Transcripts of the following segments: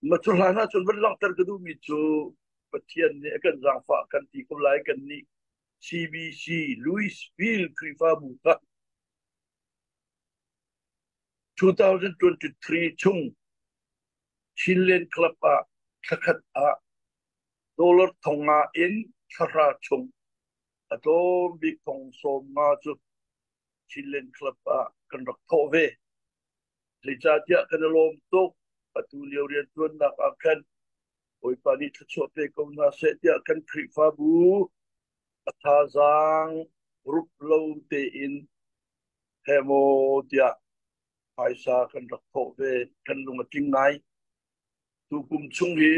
Ma cu hlan ahcun van langhter ka duhmi cu Pathian nih a kan zaangfah kan ti ko lai. Kan nih CBC Louisville Khrihfabu kha 2023 chung Chinland Club ah thlakhat ah dollar 500 in thla chung a tlawm bik 75,000 cu Chinland Club ah kan rak thawh ve. Zeicahtiah kan i lawm tuk. Atu lio rianṭuannak ah khan Bawipa nih thluachuah pe ko hna seh tiah kan Khrihfabu a thazaang rup lo tein he maw tiah phaisa kan rak thawh ve. Kan lung a tling ngai. Tukum chung hi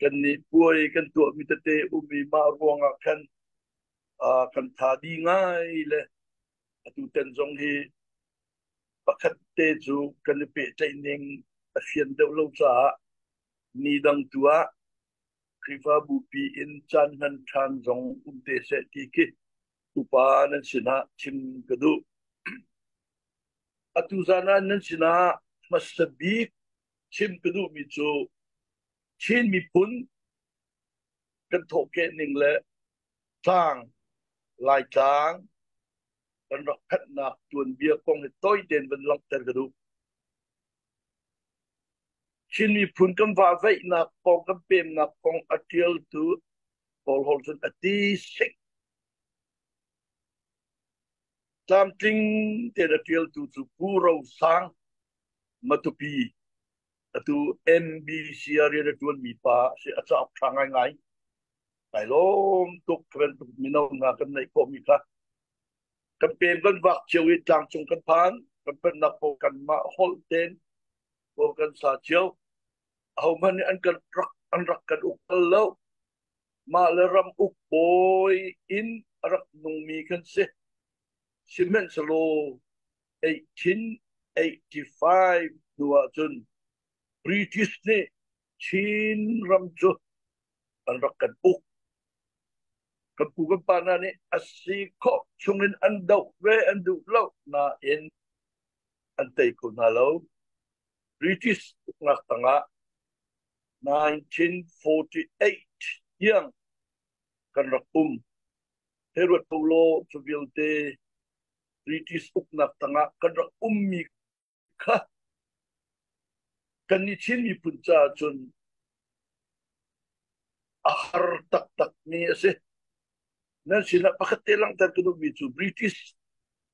kan nih puai kan tuahmi tete um i mah ruangah khan kan tha di ngai le atu tan zong hi pakhat te cu kan i pehtlaih ning a fian deuh lo caah ni dang tu ah Khrihfabu pi in caan hman ṭhan zong um te seh ti khi upa nan sinah chim ka duh. Atu zan ah nan sinah hmasa bik chim ka duhmi cu Chin miphun kan thawhkeh ning le tlang, Laitlang kan rak phanhnak tuanbia kong hi tawi tein van langhter ka duh. Chin miphun kan vahveihnak kong, kan pemnak kong a ṭialtu Kawl holh cun a ti sik. Tlamtling tein a ṭialtu cu Pu Ro Sang, Matupi, atu MBC ah rian a ṭuanmi pa a si. A cauk ṭha ngaingai. Kai lawm tuk bantuk mino hna kan neih khawhmi kha. Kan pem kan vak cio i tlangcung kan phan, kan pennak paoh kanmah holh tein pawl kan sa cio. Ahohmanh nih an kan rak an rak kan uk bal lo. Mah le ram uk bawi in a rak nungmi kan si. Sihmanhsehlaw 1885 hnu ahcun British nih Chin ram cu an rak kan uk. Kan pu kan pa hna nih a si khawh chungin an doh ve an duh lo nain an tei kho hna lo. British uknak tangah 1948 tiang kan rak um. Hei ruat ko law cu vialte British uknak tangah kan rak ummi kha kannih Chin miphun caah cun a har taktakmi a si. Nan sinah pakhat te langhter ka duhmi cu British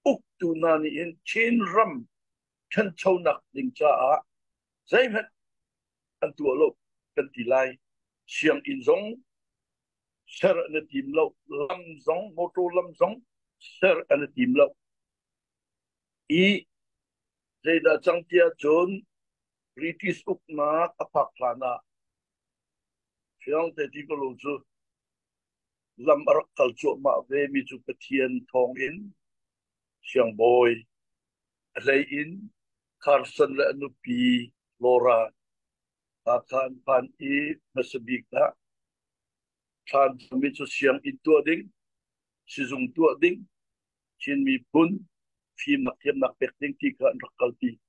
uktu hna nih hin Chin ram ṭhanchonak ding caah zeihmanh an tuah lo kan ti lai. Sianginn zong ser an i tim lo, lam zong, motor lam zong ser an i tim lo. I zeidah cang tiah cun British uknak a phak hlan ah fiang te ti ko lo cu lam a rak kal cuahmah ve mi cu Pathian thawng in siangbawi a hlei in Carson le a nupi Laura Hakha an phan i hmasa bik ah thlan cami cu sianginn tuah ding, sizung tuah ding, Chin miphun fimnak thiamnak pek ding ti kha an rak kalpi.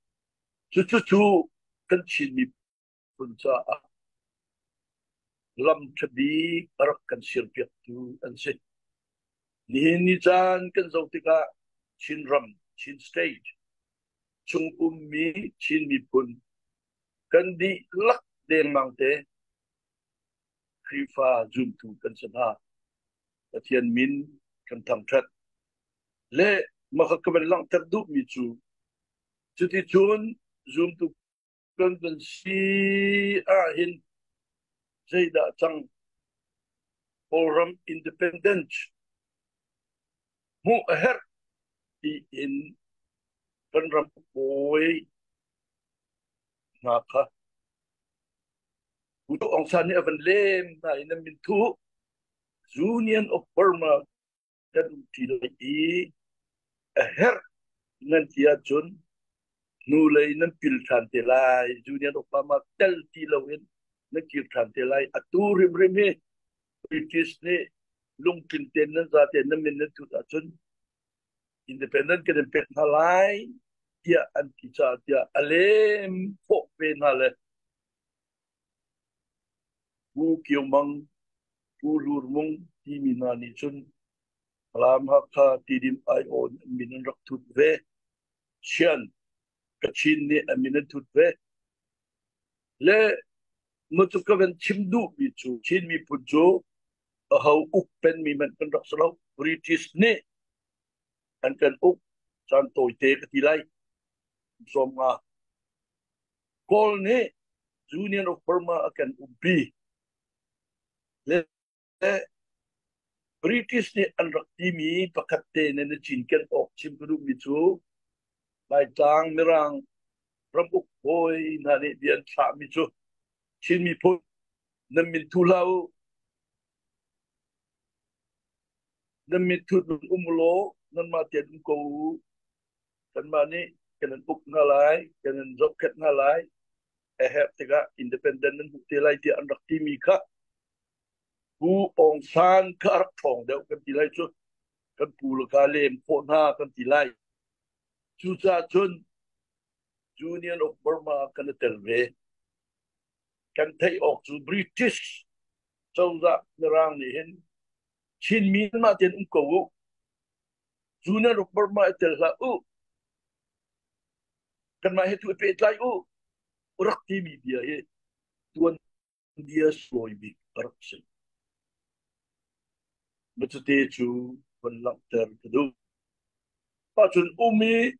Cucu kan Chin miphun caah lam ṭha bik a rak kan siarpiaktu an si. Nihin ni caan kan zoh tikah Chinram, Chin State chung ummi Chin miphun kan dihlak dengmang te Khrihfa zumtu kan si hna. Pathian min kan thangṭhat. Le maka ka van langhter duhmi cu cuticun zumtu kan van si ahhin zeidah cang Kawlram independence hmuh a herh tiin kan ram bawi hna kha Pu Aung San nih a van lem hna i nan min thu Union of Burma kan um ṭi lai i a herh nan ti ahcun hnulei nan pil ṭhan te lai. Union of Burma tel ti loin nan kir ṭhan te lai. Atu hrimhrim hi British nih lungtling tein nan zate nan min nan thut ahcun independent kan in pek hna lai tiah an ti caah tiah a lem khawh ve hna le. Pu Kio Mang, Pu Hlur Mung timi hna nih cun Falam Hakha Tidim aiawh in an min an rak thut ve. Sian Kachin nih a min an thut ve. Le macu ka van chim duhmi cu Chin miphun cu aho uk penmi hmanh kan rak si lo. British nih an kan uk caan tawite ka ti lai. 50. Kawl nih Union of Burma a kan umpi. Le British nih an rak timi pakhat te na cinken awk chim ka duhmi cu Laitlang Mirang ramuk bawi hna nih bia an thlahmi cu Chin miphun nan min thu hlah u, nan min thut um law nanmah tein um ko u. Kanmah nih kan in uk hna lai, kan in zohkhenh hna lai. A herh tikah independent nan hmuh te lai tiah an rak timi kha Pu Aung San kha a rak ṭhawng deuh kan ti lai cu. Kan pu le ka lem khawh hna kan ti lai. Cucaah cun Union of Burma kan i tel ve. Kan theih awk cu British cozah Mirang nih hin Chinmi mah tein um ko u. Union of Burma i tel hlah u. Kanmah he tu i pehtlai u. Rak timi bia hi tuan bia sawi bik a rak si. Macute cu von langhter ka duh. Ahcun um i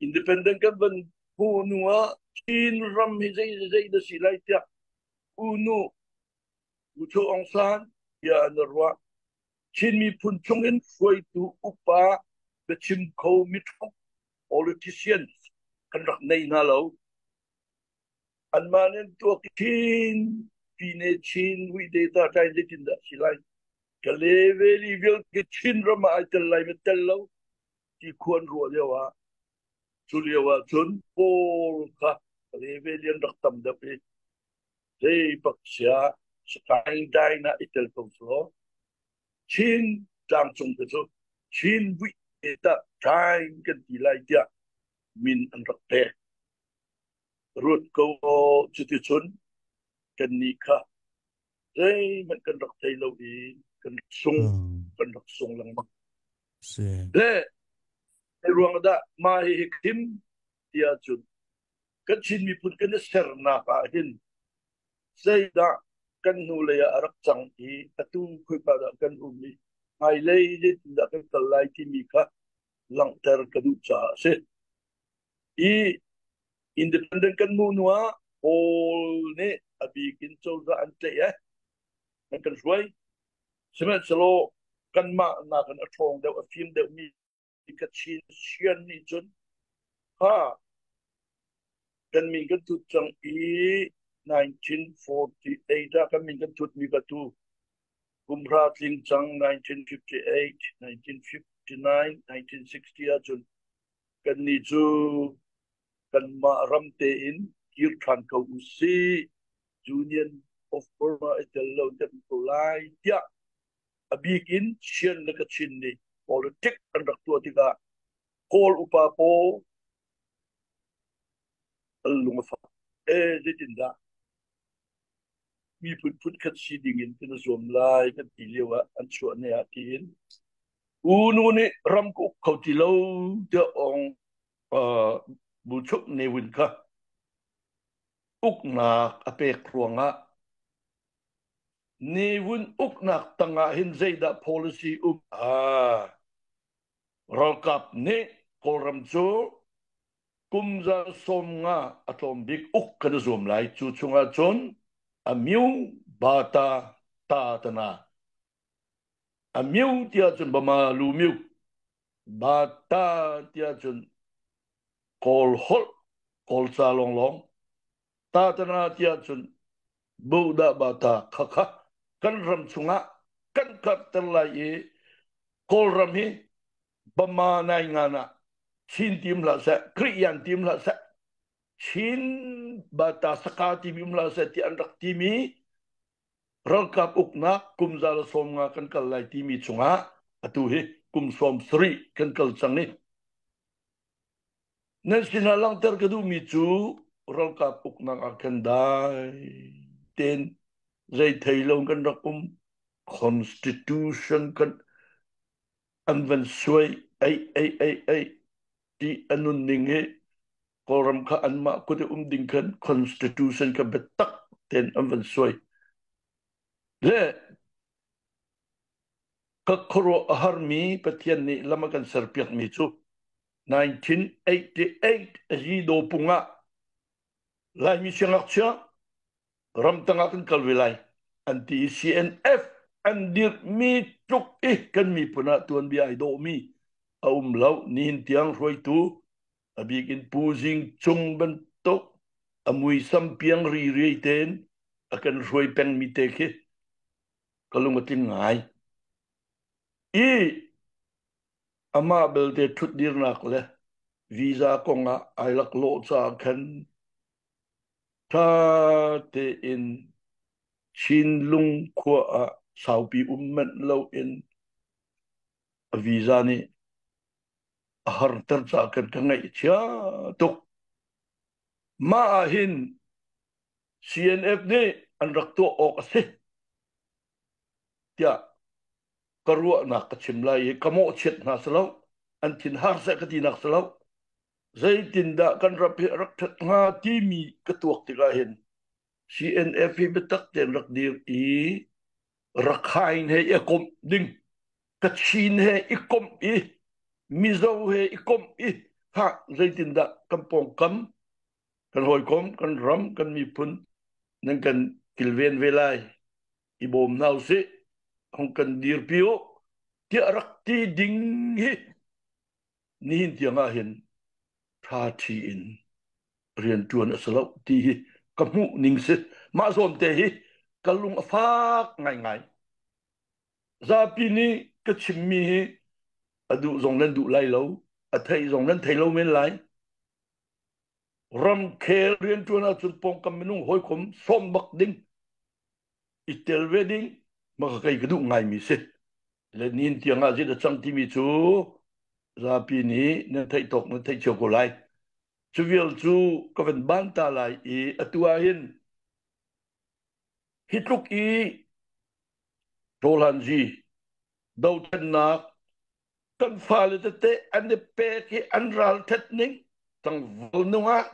independent kan van hmuh hnu ah Chin ram hi zei zei na si lai tiah U Nu U Cho Aung San bia an ruah. Chin miphun chungin hruaitu upa biachim kho miṭhawng politicians kan rak nei hna lo. Anmah nih an tuak i Chin pine Chin data ṭai zeitindah a si lai? Ka leveli vialte Chin ram ah ai tel lai ma tel lo ti khua an ruah lio ah cu lio ah cun Kawl kha leveli an rak tam deuh i zei bak sia Sakaing dine ah i tel ko selaw Chin tlangcung te cu Chin data ṭain kan ti lai tiah min an rak pek. Ruat ko cuticun kannih kha zeihmanh kan rak thei lo i kan sung kan rak sung lengmang. Si. Le zei ruang dah mah hihi thim ti ahcun kan Chin miphun kan i sernak ah hin zeidah kan hnulei ah a rak cang i atu khoika dah kan um i hmailei zeitindah kan kal lai timi kha langhter ka duh caah a si. I independent kan hmuh hnu ah Kawl nih a bik in cozah an tlaih eh an kan hruai. Sihmanhsehlaw kanmah nakin a ṭhawng deuh, a fim deuhmi Kachin Sian nih cun kha kan min kan thut cang i 1948 ah kan min kan thutmi ka tu kum hra tling cang 1958, 1959, 1960 ahcun kannih cu kanmah ram tein kir ṭhan ko u sih. Union of Burma i tel lo kan ko lai tiah a bik in Sian le Kachin nih politic an rak tuah tikah Kawl upa pawl an lung a fak. E zeitindah miphun phunkhat si ding in kan i zuam lai kan ti lio ah an chuah ne ah tiin U Nu nih ram ka uk kho ti lo tiah Aung Buchuk Ne Win kha uknak a pek ruangah Ne Win uknak tangah hin zeidah policy um ralkap nih Kawlram cu kum 50 a tlawm bik uk kan i zuam lai. Cu chungah cun a myu bata ta tana a myu tiah cun bama lu myu bata tiah cun Kawl holh Kawl ca lawnglawng ta tana tiah cun Buddha bata khakha kan ram chungah kan karhter lai i Kawlram hi Bama nai ngan ah Chin tim hlah seh, Khrih tim hlah seh, Chin bata saka timi um hlah seh ti an rak timi ralkap uknak kum 150 kan kal lai timi chungah atu hi kum 70 kan kal cang i nan sinah langhter ka duhmi cu ralkap uknak ah khan dai tein. Zei thei lo kan rak um. Constitution kan an van suai ei ei ei ei ti a nunning hi Kawlram kha anmah kut i um ding khan constitution kha biatak tein an van suai. Le ka khuaruah a harmi Pathian nih lam a kan serpiakmi cu 1988 a hi dawpung ah Laimi siangngakchia ramtang ah kan kal ve lai an ti i CNF an dirhmi tluk i kan miphun ah tuanbia ai dawhmi a um lo. Nihin tiang hruaitu a bik in Pu Zing Cung bantuk a muisam piang ririai tein a kan hruai pengmi te khi ka lung a tling ngai. I amah belte ṭhutdirnak le visa kong ah ai laklawh caah khan ṭha tein Chinlung khua ah saupi um manh loin a visa nih a harter caah khan ka ngaihchia tuk. Mah ah hin CNF nih an rak tuah awk a si tiah ka ruahnak ka chim lai i ka mawhchiat hna si lo, an thin har seh ka tinak si lo. Zeitindah kan ram hi a rak ṭhat hnga timi ka tuak tikah hin CNF hi biatak tein rak dir i Rakhine he i komh ding, Kachin he i komh i Mizo he i komh i ha zeitindah kan pawngkam kan hawikom kan ram kan miphun nan kan kilven ve lai i bawm hna usih hong kan dirpi u tiah rak ti ding hi nihin tiang ah hin ṭha ṭhi in rianṭuan a si lo ti hi ka hmuh ning si. Mah zawn te hi ka lung a fak ngaingai. Zapi nih ka chimmi hi a duh zong nan duh lai lo, a theih zong nan thei lo men lai. Ramkhel rianṭuan ahcun pawngkam minung hawikom sawm bak ding, i tel ve ding, mah ka kei ka duh ngaimi si. Le nin tiang ah zit a cang timi cu zapi nih nan theih tawk nan theih cio ko lai. Cu vial cu ka van ban ta lai i atu ah hin hi tluk i Ṭawhlanzi dothlennak kan fale tete an i pek i an ralṭhat ning tlangval nungak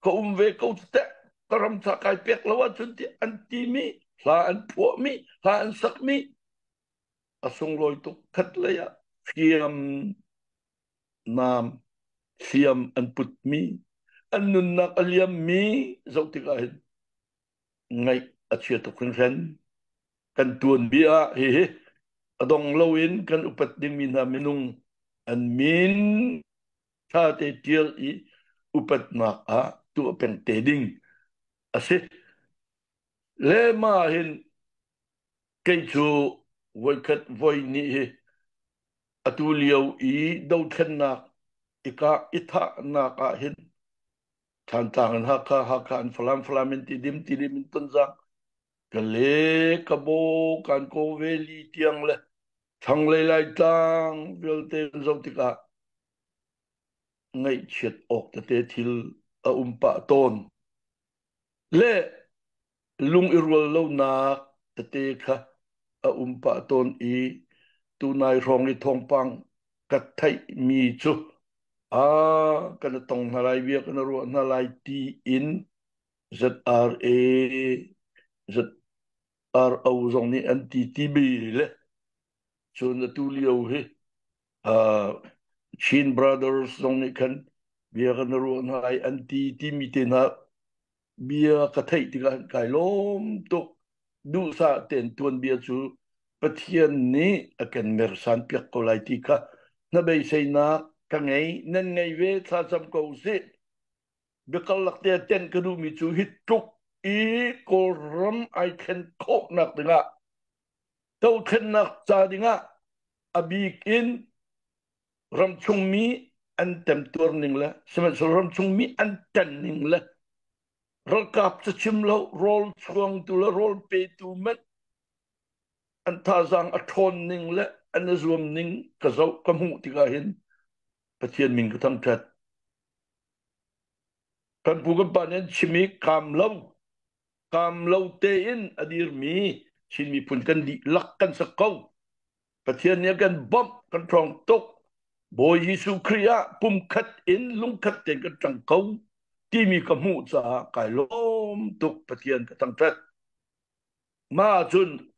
ka um ve ko teh ka ram ca kai pek lo ahcun ti an timi hla an phuahmi hla an sakmi a sunglawi tuk. Khat lei ah hriam nam hliam an putmi an nunnak a liammi zoh tikah hin ngaih a chia tuk hringhran. Kan tuanbia ah hihi a dong loin kan upat dingmi hna minung an min ṭha te ṭial i upatnak ah tuah peng te ding a si. Le mah hin kei cu voikhat voi nih hi atu lio i dothlennak i kah i thahnak ah hin Thantlang in Hakha, Hakha in Falam, Falam in Tidim, Tidim in Tonzang, Kale, Kabo, Kankaw Valley tiang le thlanglei Laitlang vialte kan zoh tikah ngaihchiat awk tete thil a um pah tawn. Le lung i rual lonak tete kha a um pah tawn i tunai hrawng i thawngpang ka theihmi cu a kan i tong hna lai bia kan i ruah hna lai ti in ZRA ZRO zong nih an ti ti bi le cun atu lio hi Chin Brothers zong nih khan bia kan i ruah hna lai an ti timi te hna bia ka theih tikah kai lawm tuk. Duhsah tein tuanbia cu Pathian nih a kan mersan piak ko lai ti kha hnabeiseinak ka ngei. Nan ngei ve, thlacam ko usih. Biakarlak te tenh ka duhmi cu hi tluk i Kawlram ai thlen khawhnak dingah dothlennak ca dingah a bik in ramchungmi an temtuar ning le sihmanhsehlaw ramchungmi an ṭan ning le ralkap cachim lo rawl chuangtu le rawl petu manh an thazaang a ṭhawn ning le an i zuam ning ka zoh ka hmuh tikah hin Pathian min ka thangṭhat. Kan pu kan pa nih an chim i kaam lo. Kaam lo tein a dirmi Chin miphun kan dihlak kan si ko. Pathian nih a kan bawmh, kan ṭhawng tuk. Bawi Jesuh Khrih ah pumkhat in lungkhat tein kan ṭang ko timi ka hmuh caah kai lawm tuk. Pathian ka thangṭhat. Mah ahcun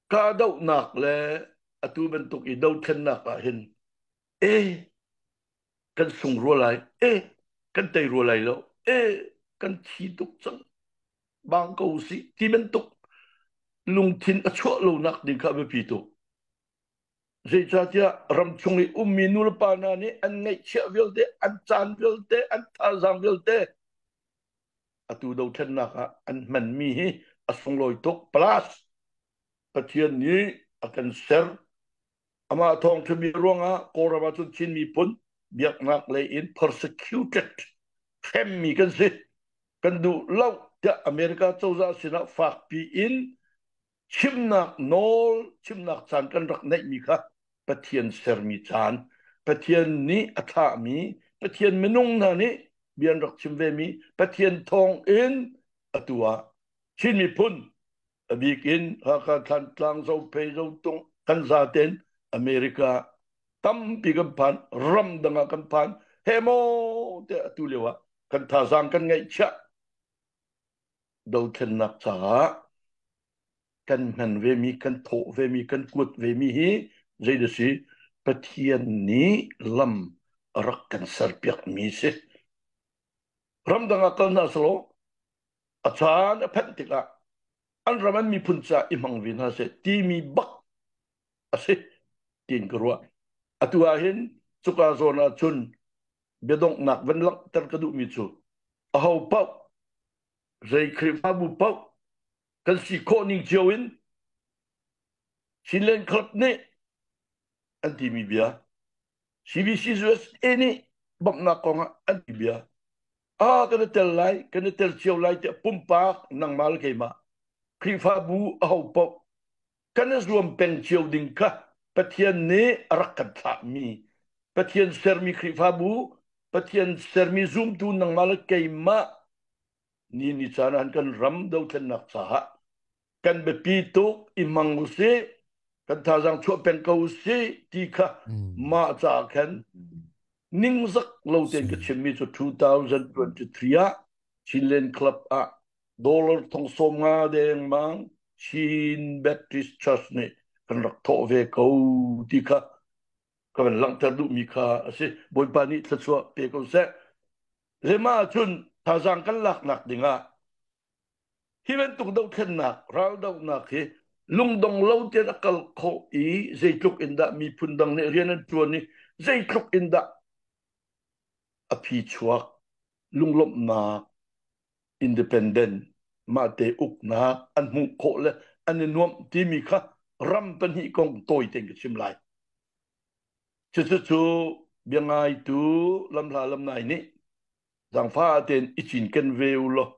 kahdohnak le atu bantuk i dothlennak ah hin e kan sung rua lai, e kan tei rua lai lo, e kan thi tuk cang bang ko usih ti bantuk lungthin a chuah lonak ding kha a biapi tuk. Zeicahtiah ramchung i ummi nulepa hna nih an ngeihchiah vialte, an caan vialte, an thazaang vialte atu dothlennak ah an hmanmi hi a sunglawi tuk. Plus, Pathian nih a kan ser. Amah thawngṭha bia ruangah Kawlram ah cun Chin miphun biaknak lei in persecuted hremmi kan si. Kan duh lo tiah America cozah sinah fakpi in chimnak nawl, chimnak caan kan rak neihmi kha Pathian sermi caan, Pathian nih a thlahmi, Pathian minung hna nih bia an rak chim vemi, Pathian thawng in atu ah Chin miphun a bik in Hakha Thlantlang Zophei Zotung kan zaten America tampi kan phan, ramdang ah kan phan he maw te atu lio ah kan thazaang kan ngeihchiah dothlennak caah kan hman vemi kan thawh vemi kan kuat vemi hi zei da si? Pathian nih lam a rak kan serpiak mi si. Ramdang ah kal hna selaw a caan a phanh tikah an ram an miphun ca i hmang ve hna seh timi bak a si tiin ka ruah. Atu ah hin cuka zawn ah cun biadonghnak van langhter ka duhmi cu aho paoh zei Khrihfabu paoh kan si khawh ning cio in Chinland Club nih an timi bia, CBC USA nih bawmhnak kongah an ti bia, ah kan i tel lai, kan i tel cio lai tiah pumpak nangmah le keimah Khrihfabu aho paoh kan i zuam peng cio ding kha Pathian nih a rak kan thlahmi, Pathian sermi Khrihfabu, Pathian sermi zumtu nangmah le keimah ni ni caan ah kan ram dothlennak caah kan biapi tuk i hmang usih, kan thazaang chuah peng ko usih ti kha mah caah khan ningzak lo tein ka chimmi cu 2023 ah Chinland Club ah dollar thong 50 dengmang Chin Baptist Church nih kan rak thawh ve ko ti kha ka van langhter duhmi kha a si. Bawipa nih thluachuah pe ko seh. Le mah ahcun thazaang kan laknak dingah hi bantuk dothlennak, raldohnak hi lungdong lo tein a kal khawh i zeitluk in dah miphun dang nih rian an ṭuan i zeitluk in dah a phi chuak lunglawmhnak, independent mahte uknak an hmuh khawh le an i nuamh timi kha ram pahnih kong tawi tein ka chim lai. Cucu biangaitu lamhla lamnai nih zaangfah tein i cinken ve u law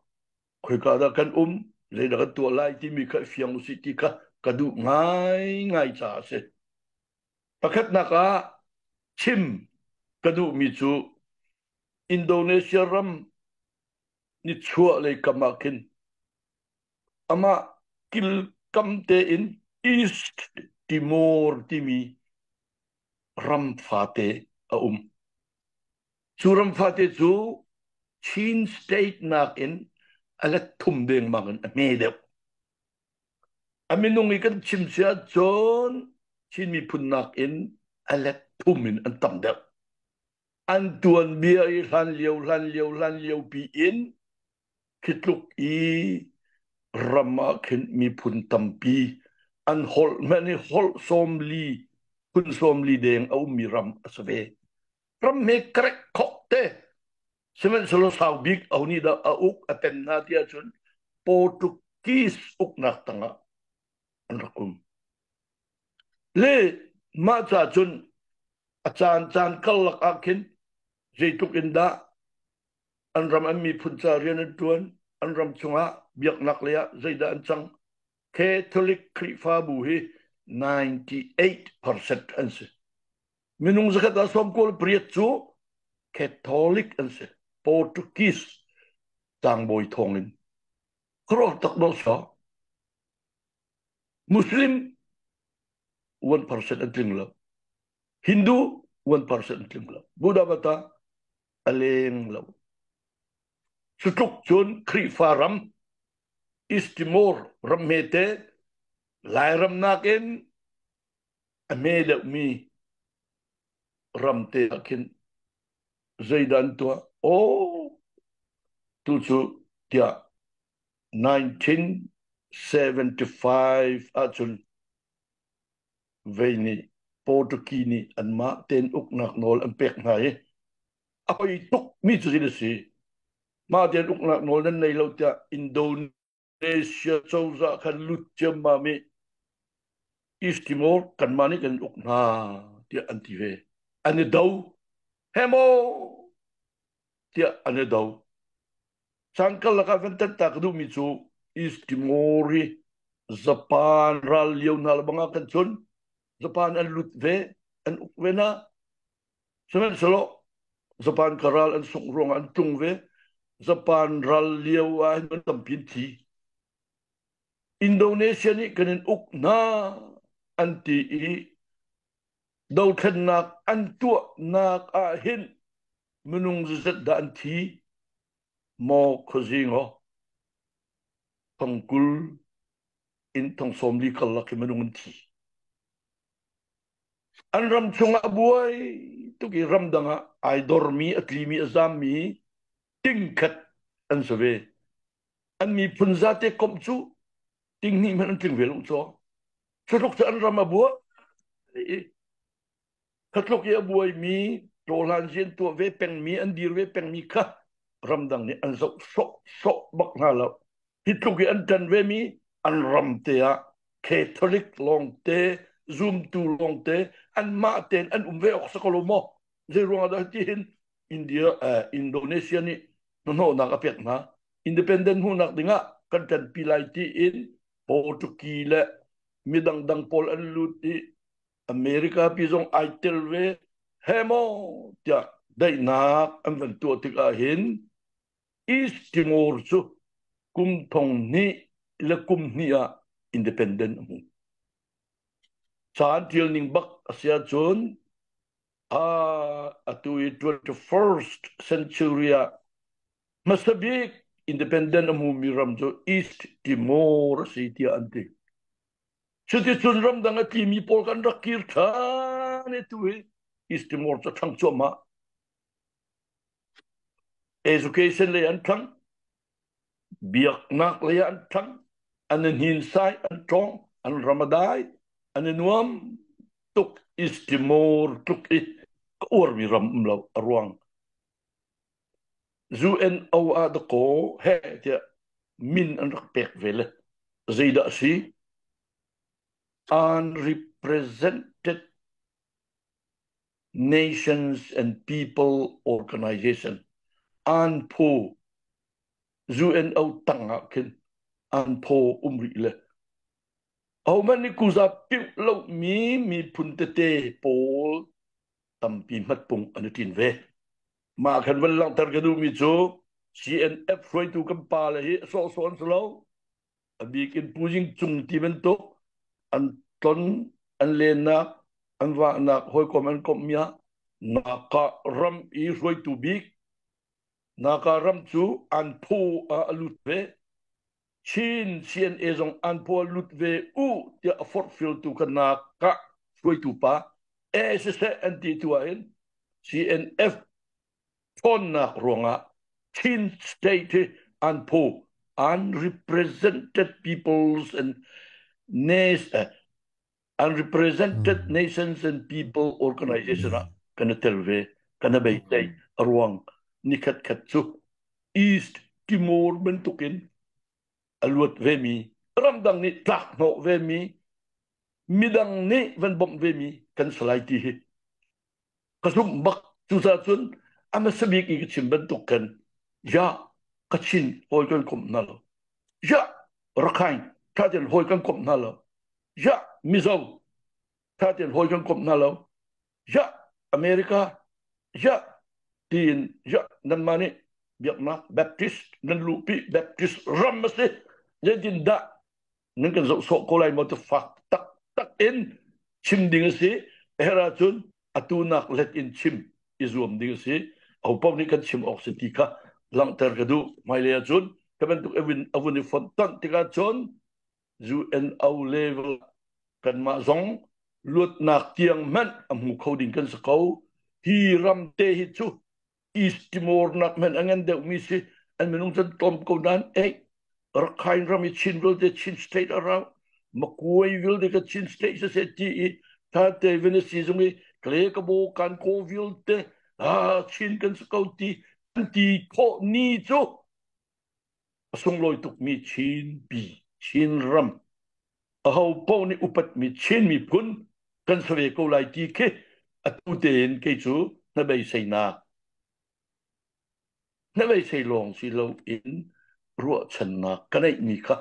khoika dah kan um, zeidah kan tuah lai timi kha i fiang usih ti kha ka duh ngaingai caah a si. Pakhatnak ah chim ka duhmi cu Indonesia ram nichuah lei kam ah khin amah kilkam tein East Timor timi ram fate a um. Cu ram fate cu Chin state nakin a let thum dengmang in a hme deuh. A minung i kan chim si ahcun Chin miphun nakin a let thum in an tam deuh. An tuanbia i hlan lio hlan lio hlan lio pi in khi tluk i ram ah khin miphun tampi an holh hmanh i holh 40 phun 40 deng a ummi ram a si ve. Ram hme karek khok te. Sihmanhsehlaw sau bik aho nih dah a uk a pen hna ti ahcun Portuguese uknak tangah an rak um. Le mah ca cun a caan caan karlak ah khin zeitluk in dah an ram an miphun ca rian an ṭuan, an ram chungah biaknak lei ah zeidah an cang. Catholic Khrihfabu hi 98% an si. Minung zakhat ah 98 cu Catholic an si. Portuguese. Tlangbawi thawngin khuaruah tak dawh sa. Muslim 1% an tling lo. Hindu 1% an tling lo. Buddha bata a leng lo. Cutluk cun Khrihfa ram East Timor ram hmete Lairam nakin a hme deuhmi ram te ah khin zeidah an tuah? Aw, tu cu tiah 1975 ahcun vei nih Portuguese nih anmah tein uknak nawl an pek hna i a poi tuk mi cu a si. Mah tein uknak nawl nan nei lo tiah Indonesia cozah khan lut ciammam i East Timor kanmah nih kan uk hna tiah an ti ve. An i do. He maw tiah an i do. Caan karlak ah van tan ta ka duhmi cu East Timor hi Japan ral lio hna le bang ah khan cun Japan an lut ve, an uk ve na. Sihmanhsehlaw Japan ka ral an sungh ruangah an tlung ve. Japan ral lio ah hin an tampi an thi. Indonesia nih kan in uk hna an ti i dothlennak an tuahnak ah hin minung zizat dah an thi maw khuazing aw thongkul in thong 40 karlak hi minung an thi. An ram chungah a buai tuk i ramdang ah ai dormi, a tlimi, a zammi tingkhat an si ve. An miphun zate komh cu tinghnih hmanh an tling ve lo caw. Cutluk cu an ram a buai i khatluk i a buaimi tawhlan rian tuah ve pengmi an dir ve pengmi kha ramdang nih an zoh sawh sawh bak hna lo. Hi tluk i an ṭan vemi an ram te ah Catholic lawngte, zumtu lawngte anmah tein an um ve awk si ko lo maw? Zei ruangah dah ti hin India, Indonesia nih hnahnawhnak a pek hna. Independent hmuhnak dingah kan ṭanpi lai tiin Portuguese le midang dang pawl an lut i America pi zong ai tel ve he maw tiah daihnak an van tuah tikah hin East Timor cu kum thong hnih le kum hnih ah independent a hmu. Caan tial ning bak a si ahcun atu i 21st century ah hmasa bik independent a hmumi ram cu East Timor a si tiah an ti. Cuticun ramdang a tlimi pawl kan rak kir ṭhan i tu hi East Timor cu a ṭhang cuahmah. Education lei an ṭhang, biaknak lei ah an ṭhang, an i hninsai, an ṭawng, an ram a dai, an i nuam tuk. East Timor tluk i ka uarmi ram um lo a ruang. UNO ah dakaw he tiah min an rak pek ve le zeidah a si? Unrepresented Nations and People Organization an phu UNO tang ah khin an phaw um rih le ahohmanh nih kuza piuh lomi miphun tete pawl tampi hmatpung an i ṭin ve. Mah khan van langhter ka duhmi cu CNF hruaitu kan pa le hi sawhsawh an si lo. A bik in Pu Jing Cung ti bantuk an ton an lennak an vahnak hawikom an komhmi ah Naka ram i hruaitu bik Naka ram cu an phu ah a lut ve. Chin CNA zong an phu ah lut ve u tiah a forhfialtu kha Naka hruaitu pa eh siseh an ti tu ahhin CNF ṭhawnnak ruangah Chin State hi an phu unrepresented peoples and unrepresented nations and people organization ah kan i tel ve kan i beisei a ruang nikhat khat cu East Timor bantukin a luat vemi ramdang nih tlak hnawh vemi midang nih van bawmh vemi kan si lai ti hi ka zumh bak. Cucaah cun a hmasa bik i ka chim bantuk khan ya Kachin hawi kan komh hna lo, ya Rakhine tha tein hawi kan komh hna lo, ya Mizo tha tein hawi kan komh hna lo, ya America ya tiin ya nanmah nih. Biaknak Baptist nan luhpi Baptist ram a si. Zeitindah nan kan zoh sawh ko lai maw ti fak taktak in chim ding a si. A herh ahcun atu nak let in chim i zuam ding a si. Aho paoh nih kan chim awk si ti kha langhter ka duh. Hmailei ahcun ka bantuk a vun i fonhtonh tikah cun UNO level kanmah zong luatnak tiang hmanh a hmu kho ding kan si ko. Hi ram te hi cu East Timor nak hmanh a ngan deuhmi si. An minung can tlawm ko nain eh Rakhine ram i Chin vialte Chin state a rau. Makuai vialte ka Chin state siseh ti i thate Venice zung i kle ka bo kan ko vialte ah Chin kan si ko ti an ti khawh ni cu a sunglawi tukmi Chin pi Chin ram aho paoh nih upatmi Chin miphun kan si ve ko lai ti khi atu tein kei cu hnabeiseinak hnabeisei lawng si loin ruahchannak ka neihmi kha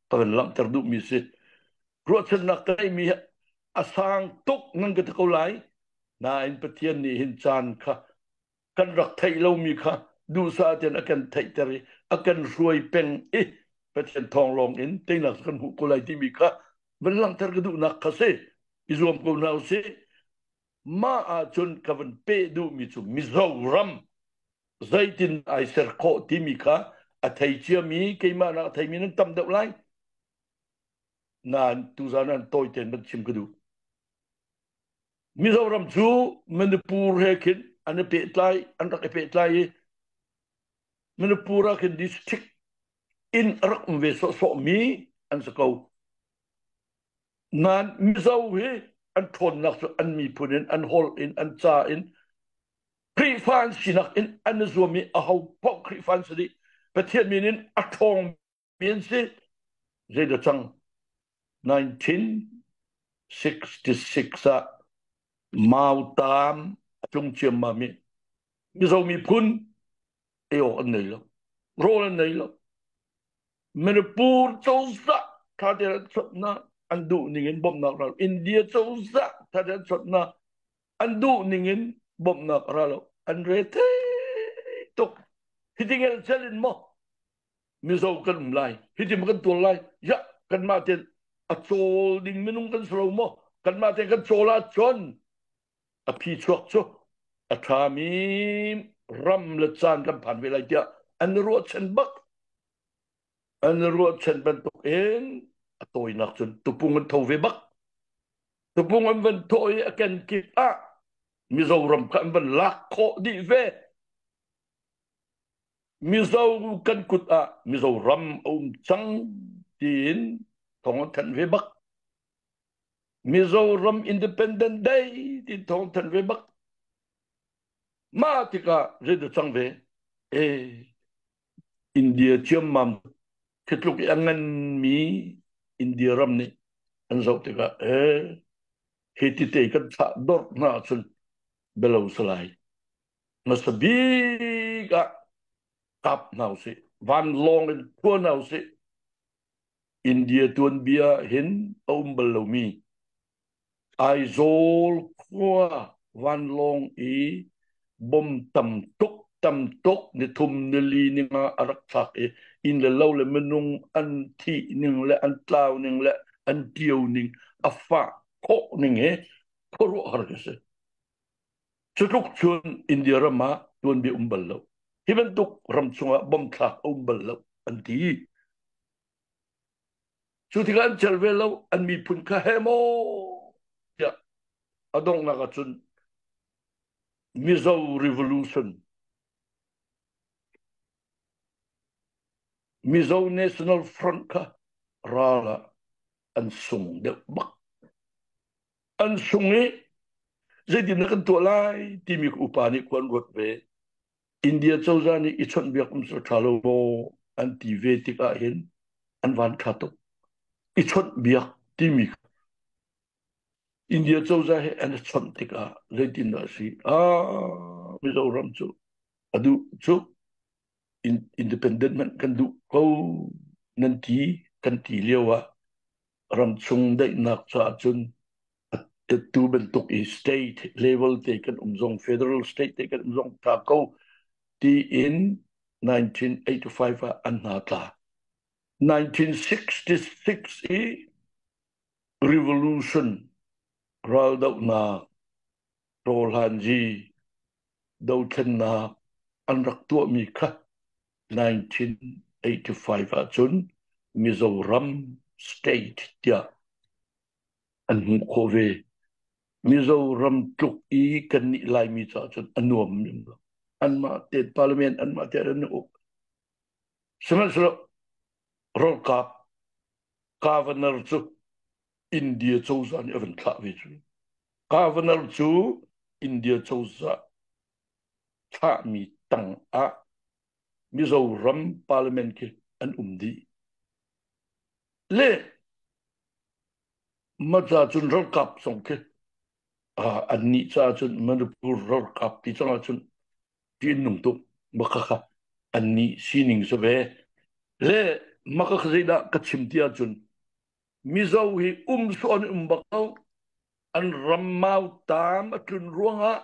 ka van langhter duhmi si. Ruahchannak ka neihmi hi a sang tuk nan ka ti ko lai nain Pathian nih hin caan kha kan rak theih lomi kha duhsah tein a kan theihter i a kan hruai peng i Pathian thawng lawng in teinak kan hmuh ko lai timi kha van langhter ka duhnak kha si i zuam ko hna usih. Mah ahcun ka van peh duhmi cu Mizoram zeitin ai ser khawh timi kha a thei ciami keimah nak a theimi nan tam deuh lai nain tuzan an tawi tein van chim ka duh. Mizoram cu Manipur he khin an i pehtlai, an rak i pehtlai i Manipur ah khin district in a rak um ve sawhsawhmi an si ko. Nain Mizo hi an ṭhawnnak cu an miphun in, an holh in, an ca in, Khrihfa an sinak in an i zuam i aho paoh Khrihfa an si dih. Pathian min in a ṭhawngmi an si. Zeidah cang? 1966 ah Mautam a tlung ciammam i Mizo miphun ei awk an nei lo, rawl an nei lo. Manipur cozah tha tein an chawnh hna, an duh ning in bawmhnak ra lo. India cozah tha tein an chawnh hna, an duh ning in bawmhnak ra lo. An re thei tuk. Hi tingel cel in maw Mizo kan um lai, hitin kan tuar lai, ya kanmah tein a cawl ding minung kan si lo maw? Kanmah tein kan cawl ahcun a phi chuak cu a ṭhami ram le caan kan phan ve lai tiah an i ruahchan bak. An i ruahchan bantuk in a tawinak cun tupung an tho ve bak. Tupung an van thawh i a kenkip ah Mizoram kha an van lak khawh dih ve. Mizo kan kut ah Mizoram a um cang tiin thawng an thanh ve bak. Mizoram Independent Day tiin thawng an thanh ve bak. Mah tikah zeidah cang ve? E India ciammam khi tluk i a nganmi India ram nih an zoh tikah e hi ti te kan thlah dawrh hna ahcun belo salai. Hmasa bik ah kap hna usih, vanlawng in khua hna usih. India tuanbia hin a um bal lomi Aizawl khua vanlawng i bom tam tuk tam tuk nithum nili ninga a rak thlak i inn le lo le minung an thih ning le an tlau ning le an tio ning a fah khawh ning hi khuaruahhar ka si. Cutluk cun India ram ah tuanbia um bal lo. Hi bantuk ram chungah bom thlak a um bal lo an ti. Cu tikah an cel ve lo, an miphun kha he maw tiah a donghnak ahcun Mizo Revolution Mizo National Front kha ral ah an sung deuh bak. An sung i zeitin kan tuah lai timi upa nih khua an ruat ve. India cozah nih i chawnhbiak um cu ṭha lo maw an ti ve tikah hin an van ṭha tuk. I chawnhbiak timi India cozah he an i chawnh tikah zeitindah a si? Ah, Mizoram cu a duh cu independent hmanh kan duh ko nan ti kan ti lio ah ramchung daihnak caah cun tu bantuk i state level te kan um zong federal state te kan um zong tha ko tiin 1985 ah an hna tla. 1966 i revolution raldohnak rawlhanzi dothlennak an rak tuahmi kha 1985 ahcun Mizoram state tiah an hmuh khawh ve. Mizoram tluk i kannih Laimi caah cun a nuam lo. Anmah te parliament anmah te an uk. Sihmanhsehlaw ralkap governor cu India cozah nih a van thlah ve cu. Governor cu India cozah thlahmi tang ah Mizoram parliament khi an um dih. Le Maca cun ralkap zong khi annih caah cun Manipur ralkap ti cang ahcun ṭih an nung tuk. Maka kha annih sining si ve. Le maka kha zeidah ka chim ti ahcun Mizo hi um sawh an um bak lo. An ram mautam a tlun ruangah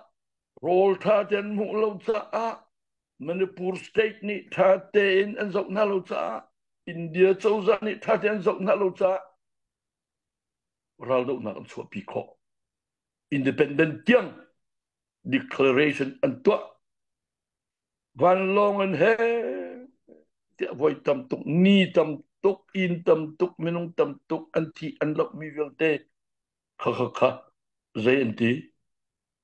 rawl ṭha te an hmuh lo caah Manipur state nih ṭha tein an zoh hna lo caah India cozah nih ṭha tein an zoh hna lo caah raldohnak an chuahpi khawh. Independent tiang declaration an tuah. Vanlawng in he tiah voi tam tuk, ni tam tuk, inn tam tuk, minung tam tuk an thi an lohmi vialte kha kha kha zei an ti?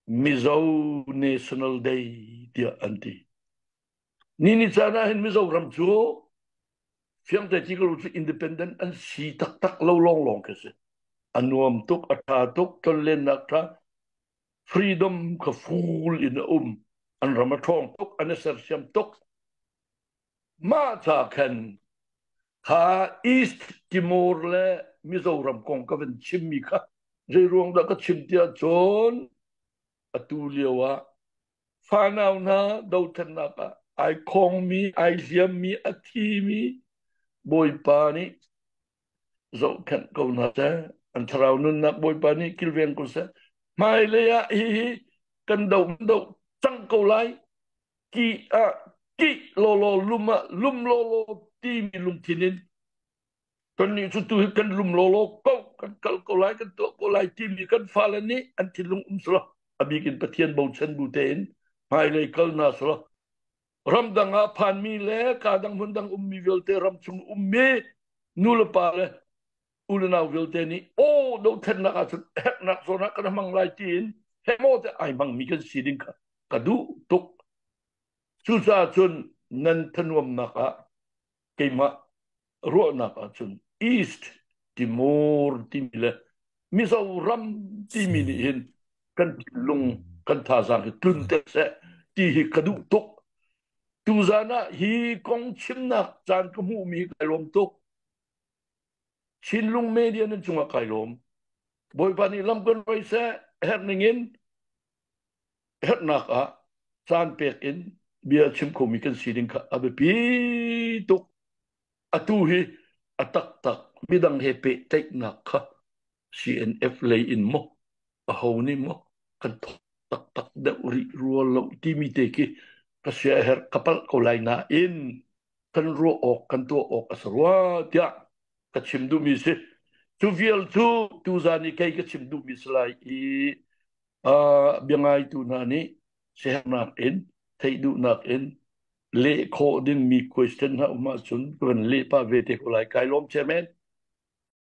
Mizo National Day tiah an ti. Ni ni caan ah hin Mizoram cu fiangte ti ka cu independent an si taktak lo lawnglawng khi si. A nuam tuk, a ṭha tuk, tlonlennak ṭha, freedom kha full in a um. An ram a ṭhawng tuk, an i sersiam tuk. Mah ca khan kha East Timor le Mizoram kong ka van chimmi kha zei ruang dah ka chim tiah cun atu lio ah fanau hna dothlennak ah ai khongmi, ai hliammi, a thimi Bawipa nih zohkhenh ko hna seh. An thlarau nunnak Bawipa nih kilveng ko seh. Hmailei ah hihi kan doh doh cang ko lai. Ki ah ki lawlaw lum ah lum lawlaw timi lungthin in kannih cu tu hi kan lum lawlaw ko kan kal ko lai kan tuah ko lai timi kan fale nih an thinlung um selaw a bik in Pathian bochan bu tein hmailei kal hna selaw ramdang ah phanmi le ka dang hmun dang ummi vialte ram chung ummi nu le pa le u le nau vialte nih aw dothlennak ahcun herhnak zawn ah kan hmang lai tiin hemaw te ai hmangmi kan si ding kha ka duh tuk. Cucaah cun nan thanuamnak ah keimah ruahnak ahcun East Timor timi le Mizoram timi nih hin kan thinlung kan thazaang hi tlun te seh ti hi ka duh tuk. Tuzan ah hi kong chimnak caan ka hmuhmi hi kai lawm tuk. Chinlung media nan cungah kai lawm. Bawipa nih lam kan roi seh herh ningin herhnak ah caan pek in bia chim khomi kan si ding kha a biapi tuk. Atu hi a taktak midang he pehtlaihnak kha CNF lei in maw aho nih maw kan thawk taktak deuh rih rua lo timi te khi ka sia herh ka palh ko lai nain kan ruah awk kan tuah awk a si rua tiah ka chim duhmi si. Cu vial cu tuzan i kei ka chim duhmi si lai i biangaitu hna nih siaherhnak in theih duhnak in leh khawh dingmi question hna um ahcun ka van leh pah ve te ko lai. Kai lawm chairman.